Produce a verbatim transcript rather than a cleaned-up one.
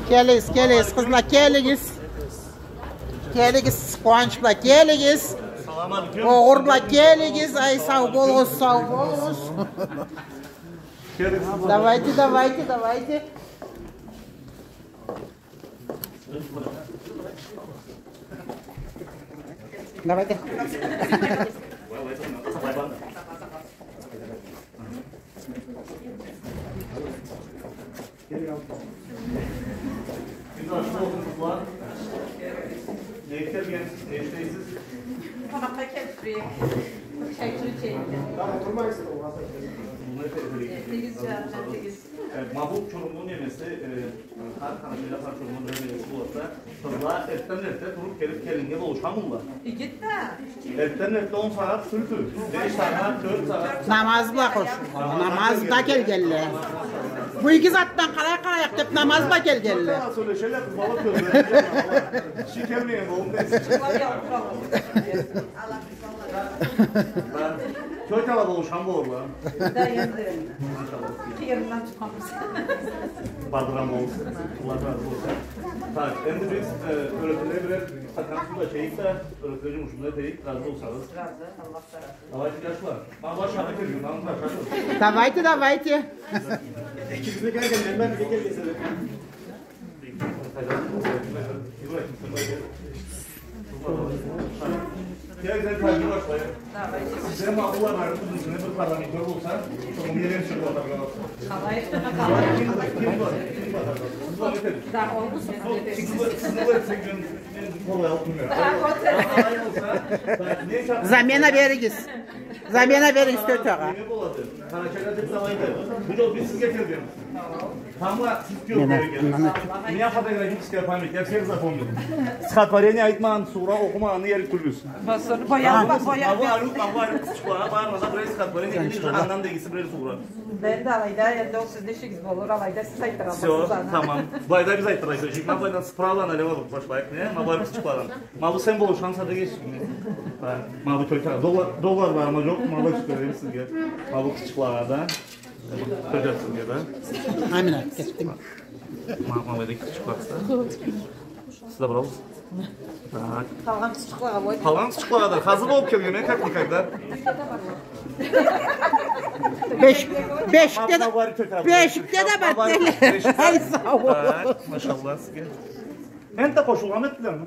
Келигиз, келигиз, къызла, келигиз. Келигиз, къууанч бла келигиз. Огъур бла келигиз. Ай, сау болугъуз, сау болугъуз. Давайте, давайте, давайте. Давайте. Сиз ашхы болсун, къызла. Не этгенсиз, не ишлейсиз? Тамакъгъа келип турайыкъ. Чай ичейик. Тамам, турмайсыз да, олгъа. Тегиз жанына, тегиз. Э, ма бу чурумну немеси, э, хар, хар къарачайда хар чурумну бир немеси болады да. Къызла эртден-эрте туруп келип келиннге болушханмыдыла? Игиди да. Эртден-эрте он сагъат сюрдю. Беш сагъат, тёрт сагъат. Намаз бла къошулгъан, намаз бла келгенле. Бу иги затдан къалай къалайыкъ деп намаз бла келгенле. Сёлешелле, къызла, кёзлери. Ши келмеген болуп десин. Тётяла болушхан болурла. Да, энди. Машалла. Къыйырындан чыкъгъанбыз. Бардыргъан болсун. Аллах разы болсун. Так, энди биз, э, ёретилеге бирер стакан суу да ичейик да, ёретилеге жумушун да этейик, разы болсагъыз. Разы, Аллах да разы. Давайте, яшлар. Ма бу ашхы келгенле, ма бу ашхы. Давайте, давайте. Экигиз да келгенле, мен бирге келгенсиз. Сен ма былай барып, юзюне бир парламентёр болса, шону ерин чыгъып атаргъа. Къалай? Ким бар? Ким бар? Ким бар? Да, ол да сизни этсек, мен къолай алып турмайым. Замена беригиз. Замена беригиз, тётя агъа. Неме болады? Къарачайда деп алайды. Бу жол биз сизге келгенбиз. Тамбла, сиз кёп берген. Мына, мына. У меня фотографическая память, я всех запомнил. Стихотворение айтмагъан, сугъра окъумагъанны эрип тургъуз. Боян, боян. Ма бу ариу, ма бу ариу къызчыкълагъа барына да бирер стихотворение, или жагъандан да игиси бирер сугъра. Энди алайда, энди ол сизни ишигиз болур, алайда сиз айтдыралмазсыз аны. Всё, тамам. Былайда биз айтдырайыкъ. Жыйма былайдан справа налево башлайыкъ, не? Ма бу ариу къызчыкълагъан. Ма бу сен болушхан сада кеч. Ма бу тётя. Доллар, доллар бармы, жокъму? Ма бу сизге. Ма бу къызчыкълагъа да. Тётя сизге да. Амина, кеттинг. Ма, ма бу да къызчыкълагъа. Сиз да барабыз. Так. Къалгъан къызчыкълагъа бой. Къалгъан къызчыкълагъа да. Хазыр болуп келген, э, как-никак да. Беш, бешикде да, бешикде да бар. Ай, сау бол. Так, машалла сизге. Энтда къошулгъан этдилерми?